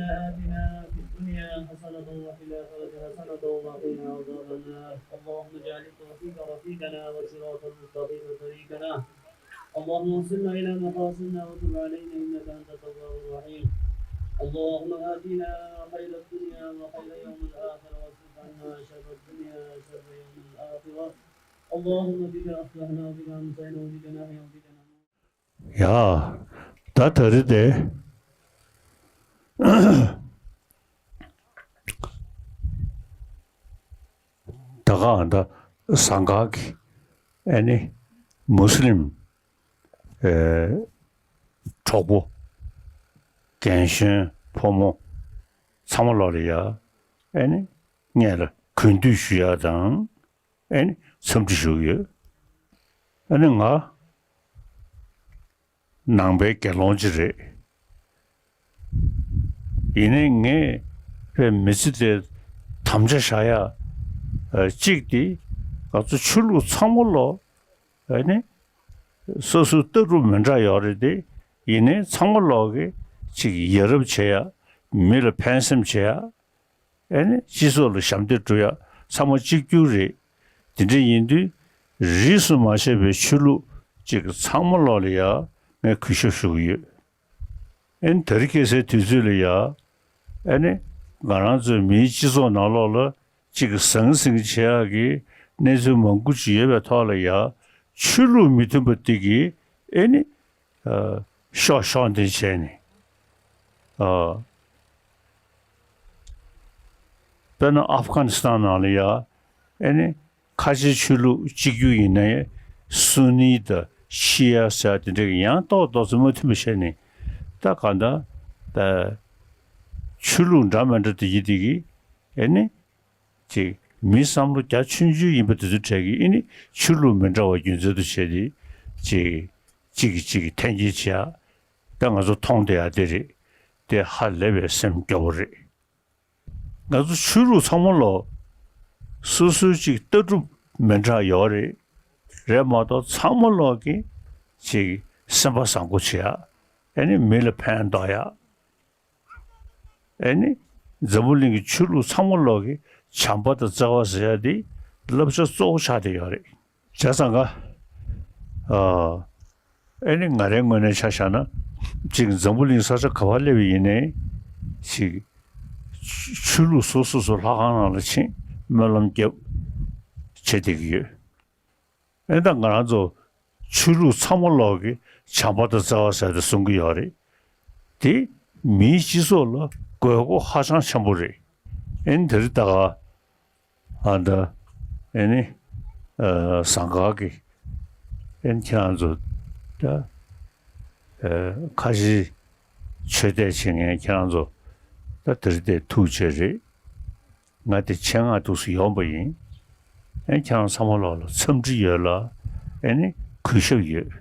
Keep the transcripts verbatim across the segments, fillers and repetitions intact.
آتنا في الدنيا حسنة وفي الآخرة حسنة وقنا عذاب النار. اللهم اجعل التوفيق رفيقنا والصراط المستقيم طريقنا. اللهم وصلنا إلى مقاصدنا وتب علينا إنك أنت التواب الرحيم. اللهم آتنا خير الدنيا وخير يوم الآخرة واصرف عنا شر الدنيا وشر يوم الآخرة. اللهم بك أصبحنا وبك أمسينا وبك نحيا وبك نموت. ཡ། ད་ད་རེས་དེ། ད་ག་ཨ་ད་ཟངས་དཀར་གྱི་ཨེ་ནི་མུ་སི་ལིམ། ཨེ། གྲོགས་པོ། རྒན་གཞོན་ཕོ་མོ་ཚང་མ་ལོག་ལ་ཡ། ཨེ་ནི་སྔོན་ལ་གུས་འདུད་ཞུ་ཡ་དང་། ཨེ་ནི་འཚམས་འདྲི་ཞུ་གི་ཡོད། ཨེ་ནི་ང་ནང་པའི་དགེ་སློང་ཅིག་རེད། ཡིན་ནའི་ངས་པའི་མི་ཚེ་དེ་དམ་བཅའ་བཞག་ཡ་གཅིག་དེ། ང་ཚོ་ཆོས་ལུགས་ཚང་མ་ལོག་ཨེ་ནི་སོ་སོའི་ལྟ་གྲུབ་མི་འདྲ་ཡོད་རེད་དེ། ཡིན་ནའི་ཚང་མ་ལོག་གི་ཅིག་ཡ་རབས་བྱེད་ཡ། མི་ལ་ཕན་སེམས་བྱེད་ཡ། ཨེ་ནི་སྤྱི་ཚོགས་ལ་ཞབས་འདེགས་སྒྲུབ་ཡ། ཚང་མ་གཅིག་གྱུར་རེད། དེ་འདྲ་ཡིན་དུས་རིས་སུ་མ་ཆད་པའི་ཆོས་ལུགས་ཅིག་ཚང་མ་ལོག་ལ་ཡ་ངས་གུས་ཞབས་ཞུ་གི་ཡོད། ཨེ་ནི་དེ་རིང་ཁ་སང་དུས་ཚོད་ལ་ཡ། ཨེ་ནི་ང་རང་ཚོའི་མིའི་སྤྱི་ཚོགས་ནང་ལོགས་ལ་ཅིག་ཟང་ཟིང་བྱེད་ཡག་གི་གནས་ཚུལ་མང་པོ་ཅིག་ཡོད་པའི་ཐོག་ལ་ཡ། ཆོས་ལུགས་མི་མཐུན་པ་དེ་གིས་ཨེ་ནི་ཨ། ཤོག་ཤོག་འདི་བྱས་ནས། ཨ། དཔེར་ན་ཨབ་གྷ་ནི་སི་ཐན་ནང་ལ་ཡ། ཨེ་ནི་ཁ་ཆེ་ཆོས་ལུགས་གཅིག་གྱུར་ཡིན་ནའི་སུ་ནི་དང་ཤི་ཡ་ཟེར་དེ་འདྲ་གི་ཡང་ཏོག་ཏོག་ཙམ་མ་མཐུན་པ་བྱས་ནས། ད་གང་ལྟར་ད་ཆོས་ལུགས་འདྲ་མི་འདྲ་དེ་གི་དེ་གི་ཨེ་ནི་ཅིག་མི་བསམ་བློ་རྒྱ་ཆུང་ཆུང་ཡིན་པ་དེ་ཚོ་གྲས་ཀྱིས་ཨེ་ནི་ཆོས་ལུགས་མི་འདྲ་བ་རྒྱུ་མཚན་དུ་བྱས་ཏེ་ཅིག་གཅིག་གིས་གཅིག་གི་འཐེན་འཁྱེར་བྱེད་ཡ། ད་ང་ཚོ་མཐོང་བསྡད་ཡ་དེ་རེད། དེ་ཧ་ལས་པའི་སེམས་སྐྱོ་བོ་རེད། ང་ཚོ་ཆོས་ལུགས་ཚང་མ་ལོག་སོ་སོའི་ཅིག་ལྟ་གྲུབ་མི་འདྲ་ཡོད་རེད། རེད་མ་གཏོགས་ཚང་མ་ལོག་གི་ཅིག་སེམས་པ་བཟང་པོ་བྱེད་ཡ། ཨེ་ནི་མི་ལ་ཕན་འདོགས་ཡ། ཨེ་ནི་འཛམ་བུ་གླིང་གི་ཆོས་ལུགས་ཚང་མ་ལོག་གི་བྱམས་པ་དང་བརྩེ་བ་ཟེར་ཡ་དེ་བསླབ་བྱ་གཙོ་བོ་ཆགས་བསྡད་ཡོད་རེད། བྱས་ཙང་ཀ། ཨ། ཨེ་ནི་ང་རའི་ངོས་ནས་ཆ་བཞག་ན། ཅིག་འཛམ་བུ་གླིང་ས་ཆ་ག་པར་སླེབས་པ་ཡིན་ནའི། ཅིག་ཆོས་ཆོས་ལུགས་སོ་སོ་སོ་ལྷ་ཁང་ནང་ལ་ཕྱིན་སྨོན་ལམ་རྒྱབ་བྱེད་བསྡད་ཀྱི་ཡོད། ཨེ་ད་ང་རང་ཚོ་ཆོས་ལུགས་ཚང་མ་ལོག་གི་བྱམས་པ་དང་བརྩེ་བ་ཟེར་ཏེ་གསུང་གི་ཡོད་རེད། དེ་མིའི་སྤྱི་ཚོགས་ལ་དགོས་མཁོ་ཧ་ཅང་ཆེན་པོ་རེད། ཨེ་ནི་དེ་རིང་ད་ག་ཨ་ད་ཨེ་ནི་ཨ་ཟངས་དཀར་གྱི་ཨེ་ནི་ཁྱེད་རང་ཚོ་ད་ཨ་ཁ་ཆེའི་ཆོས་དད་བྱེད་མཁན་ཁྱེད་རང་ཚོ་ད་དེ་རིང་དེ་ཐུགས་རྗེ་རེད། ང་དེ་ཆེད་མངགས་འདུག་སེ་ཡོང་པ་ཡིན། ཨེ་ཁྱེད་རང་ཚང་མ་ལོག་ལ་འཚམས་འདྲི་ཡོད་ལ། ཨེ་ནི་གུས་ཞབས་ཡོད།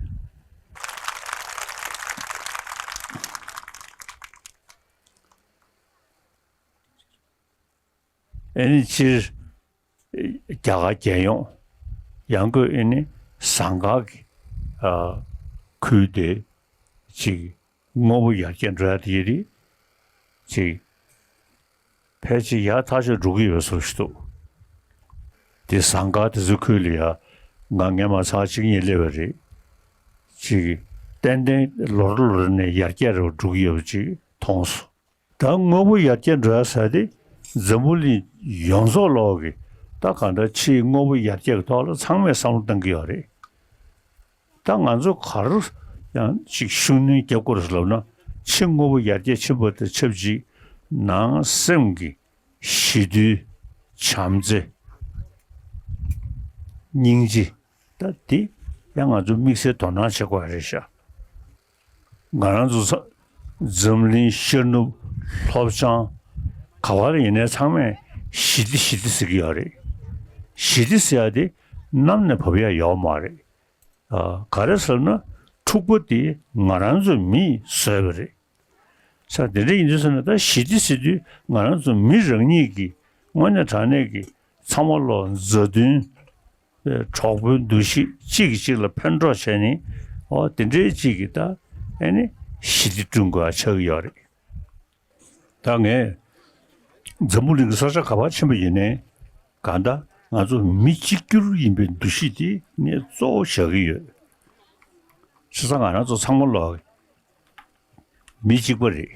ཨེ་ནི་སྤྱིར་རྒྱ་གར་རྒྱལ་ཡོངས་ཡང་སྒོས་ཨེ་ནི་ཟངས་དཀར་གྱི་ཨ་ཁུལ་དེ་ཅིག་དངོས་པོ་ཡར་རྒྱས་འགྲོ་ཡ་དེ་ཡིན་དུས་ཅིག་ཕལ་ཆེར་ཡག་ཐག་ཆོད་འགྲོ་གི་ཡོད་བཟོ་ཞིག་འདུག་དེ་ཟངས་དཀར་དེ་ཚོའི་ཁུལ་ལ་ཡ་ང་སྔོན་མ་ཚར་གཅིག་གཉིས་སླེབས་པ་རེད། ཅིག་ཏན་ཏན་ལོ་རེ་ལོ་རེ་ནས་ཡར་རྒྱས་རེ་བ་འགྲོ་གི་ཡོད་པ་ཅིག་མཐོང་སོང་། ད་དངོས་པོ་ཡར་རྒྱས་འགྲོ་ཡ་ཟེར་དེ་འཛམ་བུ་གླིང་ཡོངས་རྫོགས་ལོག་གི་ད་གང་ལྟར་ཕྱིའི་དངོས་པོ་ཡར་རྒྱས་ཀྱི་ཐོག་ལ་ཚང་མས་བསམ་བློ་གཏོང་གི་ཡོད་རེད། ད་ང་ཚོ་ག་རེ་ཡང་ཅིག་ཤུགས་སྣོན་རྒྱག་དགོས་རེད་ལབ་ན། ཕྱི་དངོས་པོ་ཡར་རྒྱས་ཕྱིན་པ་དང་ཆབས་ཅིག་ནང་སེམས་ཀྱི་ཞི་དུལ། བྱམས་བརྩེ། སྙིང་རྗེ། ད་འདི་ཡང་ང་ཚོ་དམིགས་བསལ་དོ་སྣང་བྱེད་དགོས་རེད་ཤག་ང་རང་ཚོ་ཚ་འཛམ་གླིང་ཤར་ནུབ་ལྷོ་བྱང་ག་བ་ལ་ཡིན་ནའི་ཚང་མས་ཞི་བདེ་ཞི་བདེ་ཟེར་གྱི་ཡོད་རེད། ཞི་བདེ་ཟེར་ཡ་དེ་གནམ་ནས་བབས་ཡ་ཡོད་མ་རེད། ཨ། ག་རེ་ཟེར་ན་འཁྲུག་པ་དེ་ང་རང་ཚོ་མིས་བཟོས་པ་རེད། ས་དེ་འདྲ་ཡིན་དུས་ཟེར་ན་ད་ཞི་བདེ་ཟེར་དུས་ང་རང་ཚོ་མི་རང་ཉིད་ཀྱིས་དངོས་གནས་དྲང་གནས་ཀྱི་ཚང་མ་ལོག་མཛའ་མཐུན། ཨེ། གྲོགས་པོའི་འདུ་ཤེས་གཅིག་གིས་གཅིག་ལ་ཕན་གྲོགས་བྱས་ནས། འོ་དེ་འདྲའི་གཅིག་གིས་ད་ཨེ་ནི་ཞི་བདེ་བསྐྲུན་དགོས་ཡ་ཆགས་ཀྱི་ཡོད་རེད། ད་ངས་འཛམ་བུ་གླིང་གི་ས་ཆ་ག་པར་ཕྱིན་པ་ཡིན་ནའི་གང་ལྟར་ང་ཚོ་མི་གཅིག་གྱུར་ཡིན་པའི་འདུ་ཤེས་དེ་ངས་གཙོ་བོ་བཞག་གི་ཡོད། བྱས་ཙང་ང་རང་ཚོ་ཚང་མ་ལོག་མི་གཅིག་པ་རེད།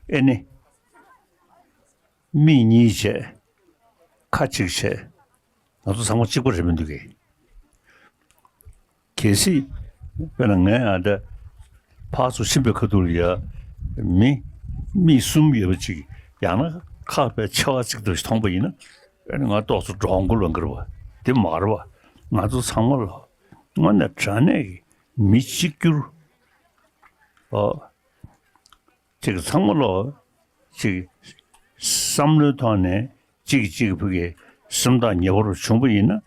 ཨེ་ནི། མིག་གཉིས་བྱས། ཁ་གཅིག་བྱས། ང་ཚོ་ཚང་མ་གཅིག་པ་རེད་མི་འདུག་གས། གལ་སྲིད། དཔེར་ན་ངས་ཨ་འདྲ་ཕར་ཚུར་ཕྱིན་པའི་ཁ་ཐུག་ལ་ཡ། མི། མིག་གསུམ་ཡོད་པ་ཅིག་ཡང་ན་ཁ་པའི་ཆེ་བ་གཅིག་ཏུ་མཐོང་པ་ཡིན་ན། དཔེར་ན་ང་ཏོག་ཙམ་འདྲོག་མགོ་ལངས་ཀྱི་རེད་བ། དེ་མ་རེད་བ། ང་ཚོ་ཚང་མ་ལ་དངོས་གནས་དྲང་གནས་ཀྱི་མི་གཅིག་གྱུར། ཨོ། ཅིག་ཚང་མ་ལོ། ཅིག་བསམ་བློའི་ཐོག་ནས་གཅིག་གིས་གཅིག་གི་ཕུགས་ཀྱི་སེམས་ཐག་ཉེ་པོར་བྱུང་པ་ཡིན་ན།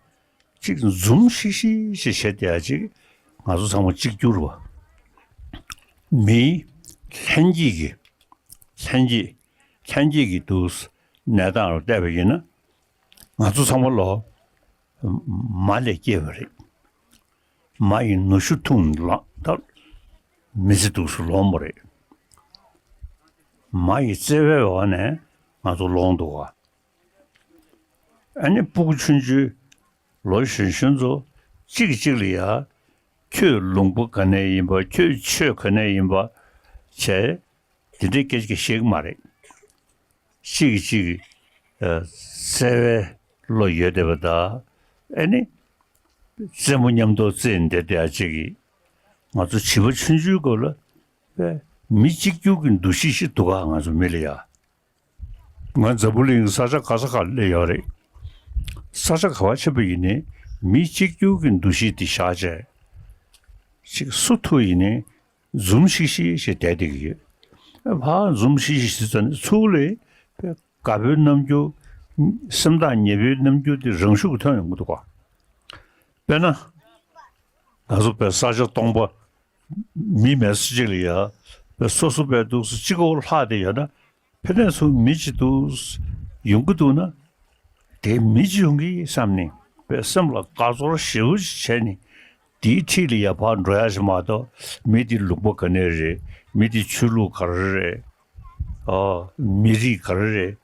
ཅིག་འཛུམ་ཤིག་ཤིག་ཅིག་བྱེད་བསྡད་ཡ་ཅིག་ང་ཚོ་ཚང་མ་གཅིག་གྱུར་བ། མིའི་ལྷན་སྐྱེས་ཀྱི། ལྷན་སྐྱེས། ལྷན་སྐྱེས་ཀྱི་འདུག་གནས་སྟངས་ལ་བལྟས་པ་ཡིན་ན། ང་ཚོ་ཚང་མ་ལོ། མ་ལས་སྐྱེས་པ་རེད། མ་ཡི་ནུ་ཞོ་འཐུང་ལ་ད་མི་ཚེ་འདུག་སུ་ལོངས་པ་རེད། མ་ཡི་བརྩེ་བའི་འོག་ནས་ང་ཚོ་ལོངས་འདུག་ག། ཨ་ནི་སྤུ་གུ་ཆུང་ཆུང་ལོ་གཞོན་གཞོན་ཚོ་གཅིག་གིས་གཅིག་ལ་ཡ། ཁྱོད་ལུང་པ་ག་ནས་ཡིན་པ། ཁྱོད་ཆོས་ག་ནས་ཡིན་པ་བྱས། དེ་འདྲའི་སྐད་ཆ་བཤད་གི་མ་རེད། གཅིག་གིས་གཅིག་གི་ཨ་བརྩེ་བའི་བློ་ཡོད་བསྡད་པ་དང་། ཨེ་ནི། རྩེད་མོ་མཉམ་དུ་རྩེད་བསྡད་བསྡད་ཡ་གཅིག་གིས། ང་ཚོ་བྱིས་པ་ཆུང་ཆུང་སྐབས་ལ་དཔེ་མི་གཅིག་གྱུར་གྱི་འདུ་ཤེས་ཤིག་འདུག་ག་ང་ཚོ་མི་ལ་ཡ། ང་འཛམ་བུ་གླིང་གི་ས་ཆ་ག་ས་ག་སླེབས་ཡོད་རེད། ས་ཆ་ག་པར་ཕྱིན་པ་ཡིན་ནའི་མི་གཅིག་གྱུར་གྱི་འདུ་ཤེས་དེ་བཞག་བྱས། ཅིག་སུ་ཐུག་ཡིན་ནའི་འཛུམ་ཤིག་ཤིག་བྱས་བསྡད་བསྡད་ཀྱི་ཡོད། ཕར་འཛུམ་ཤིག་ཤིག་ཟེར་ཙམ་ནས་ཚུར་ལ་དཔེ་དགའ་པོའི་རྣམ་འགྱུར། སེམས་ཐག་ཉེ་པོའི་རྣམ་འགྱུར་དེ་རང་ཤུགས་ཐོན་ཡོང་གི་འདུག་ག། དཔེར་ན། ང་ཚོ་དཔེ་ས་ཆ་སྟོང་པ། མི་མེད་ས་ཅིག་ལ་ཡ། དཔེ་སོ་སོ་དཔེ་འདུག་སེ་གཅིག་པོ་ལྷག་བསྡད་ཡོད་ན། ཕན་ཚུན་མི་གཅིག་འདུག་ཡོང་གི་འདུག་ན། དེ་མི་གཅིག་ཡོང་གི་བསམ་ནས་དཔེ་སེམས་ལ་དགའ་ཚོར་ཞེ་པོ་ཅིག་བྱས་ནས། དེའི་འཁྲིས་ལ་ཡ་ཕར་འགྲོ་ཡ་ཞིག་མ་གཏོགས། མི་དེ་ལུང་པ་ག་ནས་རེད། མི་དེ་ཆོས་ལུགས་ག་རེ་རེད། ཨོ། མི་རིགས་ག་རེ་རེད།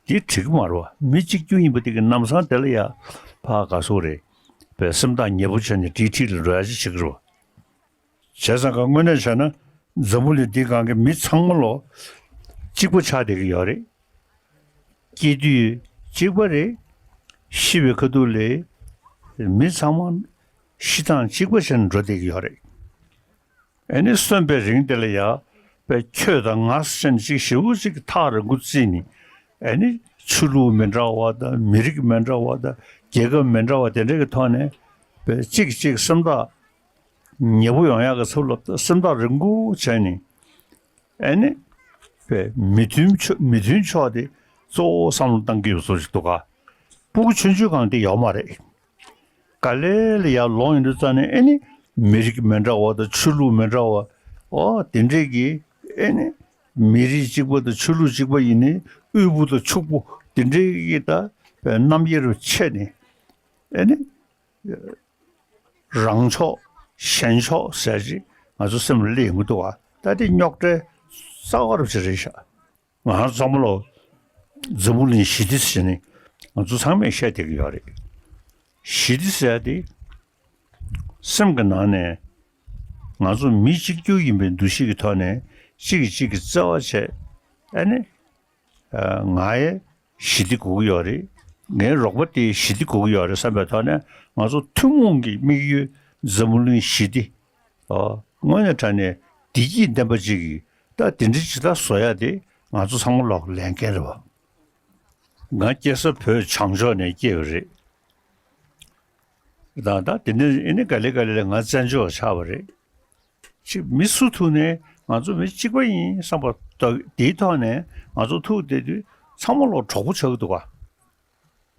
དེ་འགྲིག་གི་མ་རེད་བ། མི་གཅིག་གྱུར་ཡིན་པ་དེ་གི་ལམ་སང་དེ་ལ་ཡ་ཕར་ག་སོ་རེད། དཔེ་སེམས་ཐག་ཉེ་པོ་བྱས་ནས་དེའི་འཁྲིས་ལ་འགྲོ་ཡ་ཅིག་བྱེད་ཀྱི་རེད་བ། བྱས་ཙང་ག་དངོས་གནས་བྱས་ན་འཛམ་བུ་གླིང་འདིའི་སྒང་གི་མི་ཚང་མ་ལོ་གཅིག་པ་ཆགས་བསྡད་ཀྱི་ཡོད་རེད། སྐྱེས་དུས་གཅིག་པ་རེད། ཤི་བའི་ཁ་ཐུག་ལ་མི་ཚང་མ་ཤི་སྟངས་གཅིག་པ་བྱས་ནས་འགྲོ་བསྡད་ཀྱི་ཡོད་རེད། ཨེ་ནི་གསོན་པའི་རིང་དེ་ལ་ཡ། དཔེ་ཁྱོད་དང་ང་ཟེར་ནས་ཅིག་ཞེ་པོ་ཅིག་ཐག་རིང་པོ་བརྩིས་ནས། ཨེ་ནི་ཆོས་ལུགས་མི་འདྲ་བ་དང་མི་རིགས་མི་འདྲ་བ་དང་རྒྱལ་ཁབ་མི་འདྲ་བ་དེ་འདྲ་གི་ཐོག་ནས། དཔེ་གཅིག་གཅིག་སེམས་ཐག་ཉེ་པོ་ཡོང་ཡག་གི་ཚུལ་ལ་སེམས་ཐག་རིང་པོ་བྱས་ནས། ཨེ་ནི། དཔེ་མི་མཐུན་ཕྱོགས་མི་མཐུན་ཕྱོགས་དེ་གཙོ་བོ་བསམ་བློ་གཏང་གི་ཡོད་བཟོ་ཞིག་འདུག་ག། སྤུ་གུ་ཆུང་ཆུང་སྒང་དེ་ཡོད་མ་རེད། ག་ལེ་ལ་ཡར་ལོངས་ཡོང་དུས་ཙ་ནས་ཨེ་ནི། མི་རིགས་མི་འདྲ་བ་དང་ཆོས་ལུགས་མི་འདྲ་བ། ཨོ་དེ་འདྲས་ཀྱི་ཨེ་ནི། མི་རིགས་གཅིག་པ་དང་ཆོས་ལུགས་གཅིག་པ་ཡིན་ནའི་དབུལ་པོ་དང་ཕྱུག་པོ་དེ་འདྲས་ཀྱི་ད་རྣམ་དབྱེ་རུ་ཕྱེ་ནས་ཨེ་ནི། རང་ཕྱོགས་གཞན་ཕྱོགས་ཟེར་ཅིག་ང་ཚོ་སེམས་ལ་སླེབས་ཡོང་གི་འདུག་བ། ད་དེ་རྙོག་དྲའི་རྩ་བ་རུ་ཅིག་རེད་ཤག། ང་རང་ཚང་མ་ལོ། འཛམ་བུ་གླིང་ཞི་བདེ་ཟེར་ནས་ང་ཚོ་ཚང་མས་བཤད་བསྡད་ཀྱི་ཡོད་རེད། ཞི་བདེ་ཟེར་ཡ་དེ། སེམས་ཀྱི་ནང་ནས་ང་ཚོ་མི་གཅིག་གྱུར་ཡིན་པའི་འདུ་ཤེས་ཀྱི་ཐོག་ནས་གཅིག་གིས་གཅིག་གི་བརྩེ་བ་བྱས། ཨ་ནི། ཨ། ང་ཡི་ཞི་བདེ་དགོས་ཀྱི་ཡོད་རེད། ངའི་རོགས་པ་དེའི་ཞི་བདེ་དགོས་ཀྱི་ཡོད་རེད་བསམ་པའི་ཐོག་ནས་ང་ཚོ་ཐུན་མོང་གི་དམིགས་ཡུལ་འཛམ་བུ་གླིང་ཞི་བདེ། ཨ། དངོས་གནས་དྲང་གནས་བདེ་སྐྱིད་ལྡན་པ་ཅིག་གིས་ད་དེ་འདྲ་ཇི་ལྟར་བཟོ་ཡ་དེ་ང་ཚོ་ཚང་མ་ལོག་ལས་འགན་རེད་བ། ང་སྐྱེས་ས་བོད་བྱང་ཕྱོགས་ནས་སྐྱེས་པ་རེད། ད་ད་དེ་ནས་ཨེ་ནི་ག་ལེ་ག་ལེ་ལ་ང་བཙན་བྱོལ་ཆགས་པ་རེད། ཅིག་མི་སུ་ཐུག་ནས་ང་ཚོ་མི་གཅིག་པ་ཡིན་བསམ་པ་ད་དེའི་ཐོག་ནས་ང་ཚོ་ཐུག་བསྡད་དུས་ཚང་མ་ལོག་གྲོགས་པོ་ཆགས་ཀྱི་འདུག་ག།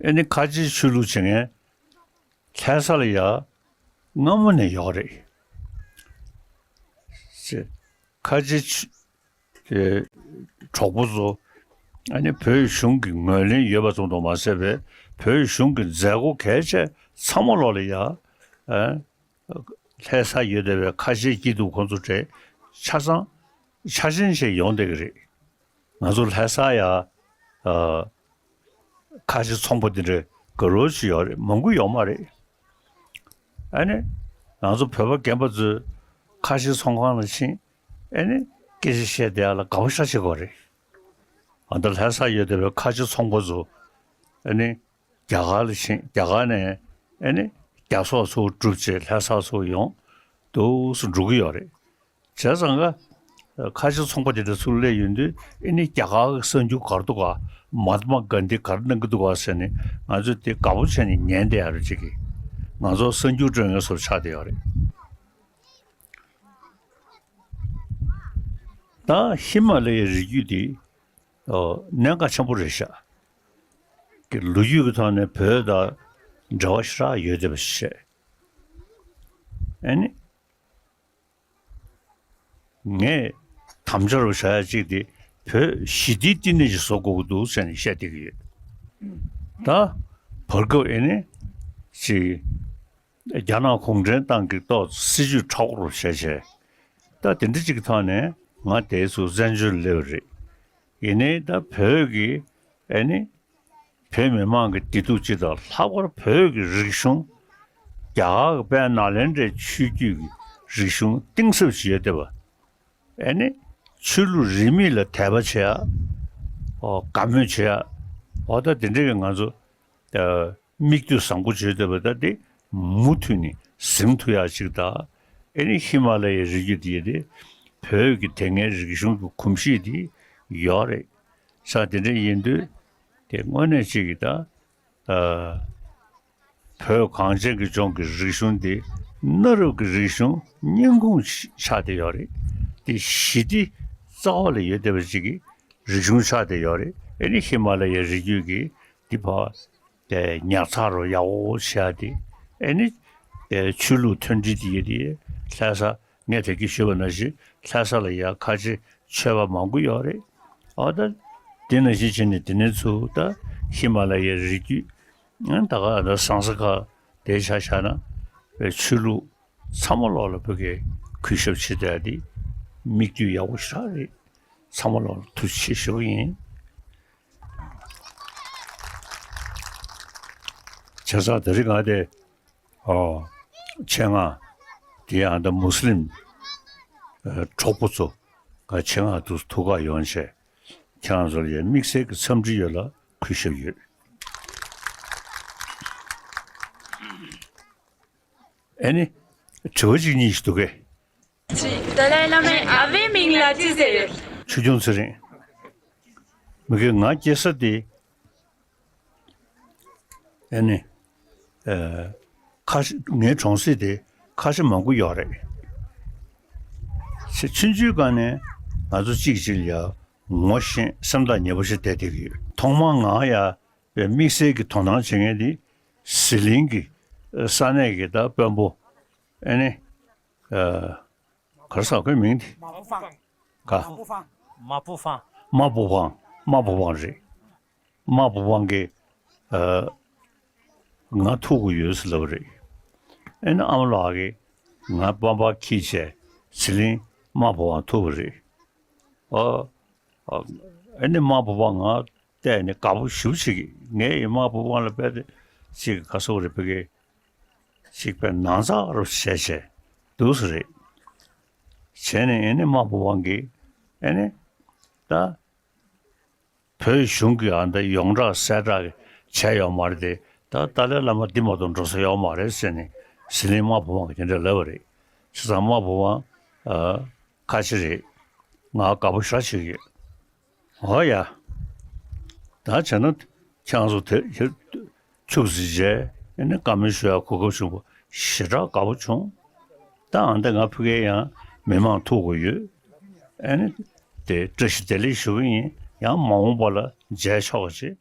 ཨེ་ནི་ཁ་ཆེའི་ཆོས་ལུགས་བྱེད་མཁན་ལྷ་ས་ལ་ཡ་སྔ་མོ་ནས་ཡོད་རེད། ཅེས་ཁ་ཆེའི་ཆོས་དེ་གྲོགས་པོ་ཚོ། ཨ་ནི་བོད་གཞུང་གི་ངོས་ལེན་ཡོད་པ་ཙམ་དུ་མ་ཟད་པའི་བོད་གཞུང་གི་མཛད་སྒོ་གལ་ཆེ་ཚང་མ་ལོག་ལ་ཡ། ཨ། ལྷ་ས་ཡོད་བསྡད་པའི་ཁ་ཆེའི་སྐྱིད་སྡུག་ཁོང་ཚོ་གྲས་ཆ་ཚང་ ཆ་ཆེན་ཞིག་ཡོང་བསྡད་ཀྱི་རེད། ང་ཚོ་ལྷ་ས་ཡ། ཨ། ཁ་ཆེ་ཚོང་པ་འདི་འདྲ་དགའ་རབ་ཅིག་ཡོད་རེད། མང་པོ་ཡོད་མ་རེད། ཨ་ནི། ང་ཚོ་བོད་པ་རྒན་པ་ཚོས་ཁ་ཆེ་ཚོང་ཁང་ལ་ཕྱིན། ཨ་ནི། སྐད་ཆ་བཤད་བསྡད་ཡ་ལ་དགའ་པོ་ཞེ་དྲག་བྱེད་ཀྱི་ཡོད་རེད། ཨ། ད་ལྷ་ས་ཡོད་བསྡད་པའི་ཁ་ཆེ་ཚོང་པ་ཚོ། ཨ་ནི། རྒྱ་གར་ལ་ཕྱིན། རྒྱ་གར་ནས་ཨ་ནི་རྒྱ་སོག་ཚུར་བསྒྲུབས་བྱས་ལྷ་ས་ཚུར་ཡོང་། འདུག་སེ་འགྲོ་གི་ཡོད་རེད། བྱས་ཙང་ཀ་ཁ་ཆེ་ཚོང་པ་དེ་འདྲ་ཚུར་སླེབས་ཡོང་དུས། ཨ་ནི་རྒྱ་གར་གྱི་གསར་འགྱུར་ག་རེ་འདུག་ག་མ་ཧཱ་ཏ་མ་གྷན་དྷི་ག་རེ་གནང་གི་འདུག་ག་ཟེར་ནས། ང་ཚོས་དེ་དགའ་པོ་བྱས་ནས་ཉན་བསྡད་ཡ་རེད། ཅིག་གིས་ང་ཚོ་གསར་འགྱུར་སྤྲོད་མཁན་བཟོ་འདྲ་ཆགས་བསྡད་ཡོད་རེད། ད་ཧི་མ་ལ་ཡའི་རི་རྒྱུད་དེ། ཨོ། གནད་འགག་ཆེན་པོ་རེད་ཤག་གི་ལོ་རྒྱུས་ཀྱི་ཐོག་ནས་བོད་དང་འབྲེལ་བ་ཞེ་དྲག་ཡོད་བསྡད་པ་ཞིག་བཤད། ཨ་ནི། ངས་དམ་བཅའ་རུ་བཞག་ཡ་གཅིག་དེ། བོད་ཞི་བདེའི་བསྟི་གནས་ཤིག་བཟོ་དགོས་ཀྱི་འདུག་ཟེར་ནས་བཤད་བསྡད་ཀྱི་ཡོད། ད་བར་སྐབས་ཨ་ནི་ཅིག་རྒྱ་ནག་གུང་ཁྲན་ཏང་གིས་ཏོག་ཙམ་སྲིད་ཇུས་མཁྲེགས་པོ་རུ་བྱས་བྱས། ད་དེ་འདྲ་ཅིག་གི་ཐོག་ནས་ང་དེ་ཚོ་བཙན་བྱོལ་སླེབས་པ་རེད། ཡིན་ནའི་ད་བོད་ཀྱི་ཨ་ནི། བོད་མི་མང་གི་བདེ་སྡུག་སྤྱི་དང་། ལྷག་པར་བོད་ཀྱི་རིག་གཞུང་། རྒྱ་གར་གྱི་དཔལ་ནཱ་ལེནྡྲའི་ཆོས་བརྒྱུད་ཀྱི་རིག་གཞུང་གཏིང་ཟབ་ཅིག་ཡོད་བསྡད་པ། ཨ་ནི་ཆོས་ལུགས་རིས་མེད་ལ་དད་པ་བྱེད་ཡ། ཨོ། དགའ་མོས་བྱེད་ཡ། ཨོ། ད་དེ་འདྲ་གི་ང་ཚོ། ཨ། མིག་ལྟོས་བཟང་པོ་བྱེད་བསྡད་པ་ད་དེ་མུ་མཐུད་ནས་ཟིན་ཐུབ་ཡ་ཅིག་དང་། ཨ་ནི་ཧི་མ་ལ་ཡའི་རི་རྒྱུད་དེ་དེ་བོད་ཀྱི་དེ་སྔའི་རིག་གཞུང་གི་གོམས་གཤིས་དེ་ཡོད་རེད། ས་དེ་འདྲ་ཡིན་དུས། དེ་དངོས་གནས་ཅིག་གི་ད། ཨ། བོད་གངས་ཅན་གྱི་ལྗོངས་ཀྱི་རིག་གཞུང་འདི་གནའ་རབས་ཀྱི་རིག་གཞུང་སྙིང་ཁུང་ཆགས་བསྡད་ཡོད་རེད། དེ་ཞི་བདེ་རྩ་བ་ལ་ཡོད་བསྡད་པ་ཅིག་གི་རིག་གཞུང་ཆགས་བསྡད་ཡོད་རེད། ཨ་ནི་ཧི་མ་ལ་ཡའི་རི་རྒྱུད་ཀྱི་འདི་ཕར། ཨེ། ཉར་ཚགས་རུ་ཡག་པོ་བྱས་ཏེ། ཨ་ནི། ཨེ། ཆོས་ལུགས་མཐུན་སྒྲིལ་དེ་ཡོད་དེ། ལྷ་ས། ངས་དེ་སྐད་ཞུས་པ་ནང་བཞིན་ལྷ་ས་ལ་ཡ་ཁ་ཆེ་ཆོས་པ་མང་པོ་ཡོད་རེད། ཨ། ད་དེ་ནང་བཞིན་བྱས་ནས་དེ་ནས་ཚུར་ད་ཧི་མ་ལ་ཡའི་རི་རྒྱུད། ཨ། ད་ག་ད་ཟངས་ས་ཁ་དེ་ཆ་བཞག་ན། ཨེ། ཆོས་ལུགས་ཚང་མ་ལོག་ལ་བོད་སྐད་གུས་ཞབས་བྱེད་བསྡད་དེ། མིག་ལྟོས་ཡག་པོ་ཞེ་དྲག་རེད། ཚང་མ་ལོག་ལ་ཐུགས་རྗེ་ཆེ་ཞུ་གི་ཡིན། བྱས་ཙང་དེ་རིང་ང་དེ། ཨོ། ཆེད་མངགས་དེ་ཡང་ད་མུ་སི་ལིམ། ཨ། གྲོགས་པོ་ཚོ་ང་ཆེད་མངགས་དུ་ཐུག་ག་ཡོང་བྱས། ཁྱེད་རང་ཚོ་ལ་ཡང་དམིགས་བསལ་གྱི་འཚམས་འདྲི་ཡོད་ལ་གུས་ཞབས་ཡོད། ཨ་ནི། དྲི་བ་གཅིག་གཉིས་ཤིག་འདུག་གས། ཏཱ་ལའི་བླ་མའི་ཨ་ཕའི་མིང་ལ་ཅི་ཟེར་ཡོད། ཆོས་སྐྱོང་ཚེ་རིང་། མི་དགེ་ང་སྐྱེས་ས་དེ། ཨ་ནི། ཨ། ཁ་ཤས་ངའི་གྲོང་གསེབ་དེ་ཁ་ཤས་མང་པོ་ཡོད་རེད། ཆེ་ཆུང་ཆུང་སྒང་ནས་ང་ཚོ་གཅིག་གཅིག་ལ་ཡ་ངོ་ཤེས། སེམས་ཐག་ཉེ་པོ་ཞིག་བསྡད་བསྡད་ཀྱི་ཡོད། ཐོག་མར་ང་ཡ་དམིགས་བསལ་གྱི་དོ་སྣང་བྱེད་མཁན་དེ་ཟི་ལིང་གི་ས་གནས་ཀྱི་ད་དཔོན་པོ། ཨ་ནི། ཨ། ག་རེ་ཟེར་ཁོའི་མིང་དེ། མ་བུ་ཧྥང་། ག་མ་བུ་ཧྥང་། མ་བུ་ཧྥང་། མ་བུ་ཧྥང་། མ་བུ་ཧྥང་རེད། མ་བུ་ཧྥང་གིས། ཨ། ང་ཐུག་གི་ཡོད་ཟེར་ལབ་པ་རེད། ཨ་ནི་ཨ་མ་ལགས་ཀྱིས་ང་པང་པར་འཁྱེར་བྱས་ཟི་ལིང་མ་བུ་ཧྥང་ཐུག་པ་རེད། ཨ། ཨ། ཨ་ནི་མ་བུ་ཧྥང་ང་བལྟས་ནས་དགའ་པོ་ཞེ་པོ་བྱེད་ཀྱི། ངས་ཡི་མ་བུ་ཧྥང་ལ་དཔེ་དེ་ཅིག་ག་ཟེར་དགོས་རེད། ཕ་གི་ཅིག་དཔེ་ནང་ཚགས་རུ་བྱས་བྱས་འདུག་སེ་རེད། བྱས་ནས་ཨ་ནི་མ་བུ་ཧྥང་གིས་ཨ་ནི་ད་བོད་གཞུང་གིས་ཨ་ད་ཡོངས་གྲགས་གསལ་བསྒྲགས་བྱས་ཡོད་མ་རེད་དེ། ད་ཏཱ་ལའི་བླ་མ་འདི་མ་གཏོགས་འགྲོ་ས་ཡོད་མ་རེད་ཟེར་ནས་ཟི་ལིང་མ་བུ་ཧྥང་གིས་དེ་འདྲ་ལབ་པ་རེད། བྱས་ཙང་མ་བུ་ཧྥང་། ཨ། ཁ་ཆེ་རེད། ང་དགའ་པོ་ཞེ་དྲག་བྱེད་ཀྱི་ཡོད། འོ་ཡ། ད་བྱས་ན་ཁྱེད་རང་ཚོ་དེ་ཡར་ཕྱུགས་ཟིན་བྱས། ཨ་ནི་བཀའ་མོལ་ཞུ་ཡ་གོ་སྐབས་བྱུང་བ་ཞེ་དྲག་དགའ་པོ་བྱུང་། ད་ཨ་ནི་ང་ཕ་གིར་ཡང་མི་མང་ཐུག་གི་ཡོད། ཨ་ནི་དེ་བཀྲ་ཤིས་བདེ་ལེགས་ཞུ་གི་ཡིན། ཡང་མ་འོངས་པ་ལ་མཇལ་ཆོག་པ་བྱེད།